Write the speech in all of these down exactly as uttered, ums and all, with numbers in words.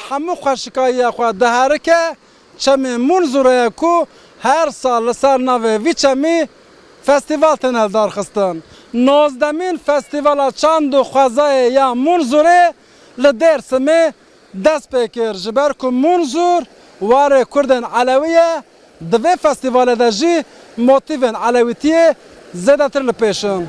hemû xweşikayiya xwe diherike çemê Munzurê ye ku her sal li ser navê vî çemî festîval tên hildarxistin. Nozdemîn Festîvala Çand û Xwezayê ya Munzurê li Dêrsimê dest pê kir. Ji ber ku Munzur warê Kurdên Elewî ye, di vê festîvalê de jî motîfên elewîtiyê zêdetir li pêş in.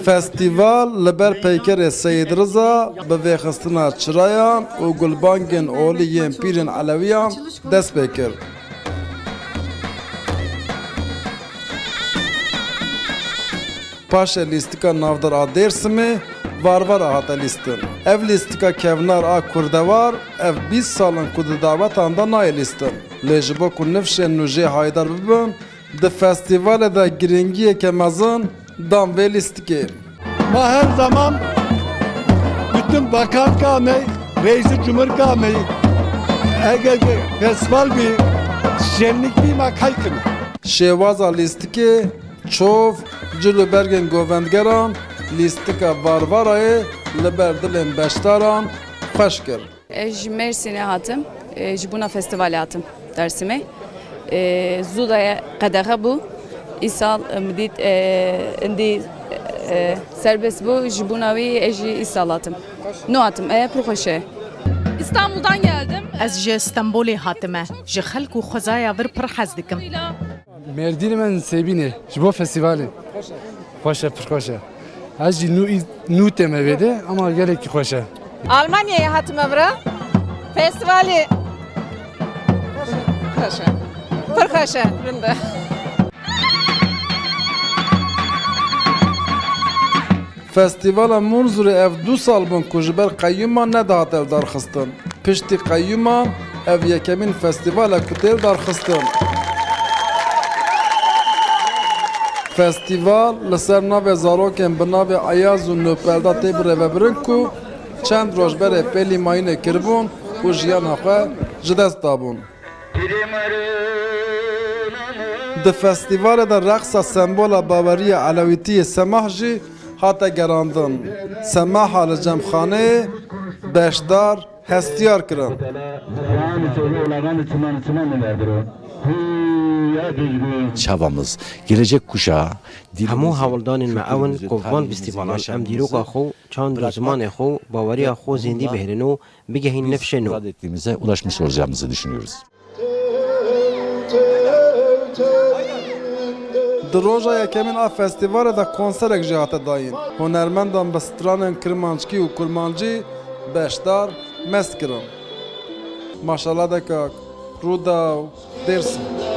Festîval li ber peykerê Seyîd Riza bi vêxistina çirayan û gulbangên olî yên pîrên elewiyan dest pê kir. Paşê lîstika navdar a Dêrsimê Varvara hate lîstin. Ev lîstika kevnar a kurdewar ev bîst sal in ku di dawetan de nayê lîstin. Lê ji bo ku nifşên nû jê haydar bibin, di festîvalê de giringiyeke mezin dan vê lîstikê. Ma her zaman bütün bakan kamey, reisi cumhur kamey, eger festival bî, şenlik bî, ma kay kime. Şêwaza lîstikê, çov, cil û bergên govendgeran, lîstika Varvarayê li ber dilên beşdaran xweş kir. Ez ji Mêrsînê hatim, e, ji bona festivalê hatim Dêrsimê. E, zû de qedexe bû. Îsal, e, min dît, e, indî, e, serbest bû, ji bona wî ez jî îsal hatim. Nû hatim, e, pir xweş e. İstanbul'dan geldim. Ez ji Stenbolê hatime. Ji xelk û xwezaya vir pir hez dikim. Mêrdînê me Sêbînê ji bo festîvalê. Xweş e, pir xweş e. Ez jî nû, nû tême vê de, ama gelekî xweş e. Almanyayê hatime vira. Festîvalê xweş e. Pir xweş e, rind e. Festîvala Munzurê ev du sal bûn ku ji ber qeyûman nedihate hildarxistin. Piştî qeyûman ev yekemîn festîval e ku tê hildarxistin. Festîval li ser navê zarokên bi navê Eyaz û Nopelda tê birêvebirin ku çend roj berê pêlî mayînê kiribûn û jiyana xwe ji dest dabûn. Di festîvalê de reqsa sembola baweriya elewîtiyê semah jî hate gerandin. Semaha li cemxaneyê beşdar hestiyar kirin. Çabamız, gelecek kuşağa dil Hemû hewldanên me ew in ku van festîvalan em dîroka xwe, çand û zimanê xwe, baweriya xwe zêndî bihêlin û bigehîn nifşên nû. Ifade ettiğimize ulaşmış olacağımızı düşünüyoruz. Di roja yekemîn a festîvalê de konserek jî hate dayîn. Hunermendan bi stranên kirmanckî û kurmancî beşdar mest kirin. Maşala dekak, Rûdaw, Dêrsim.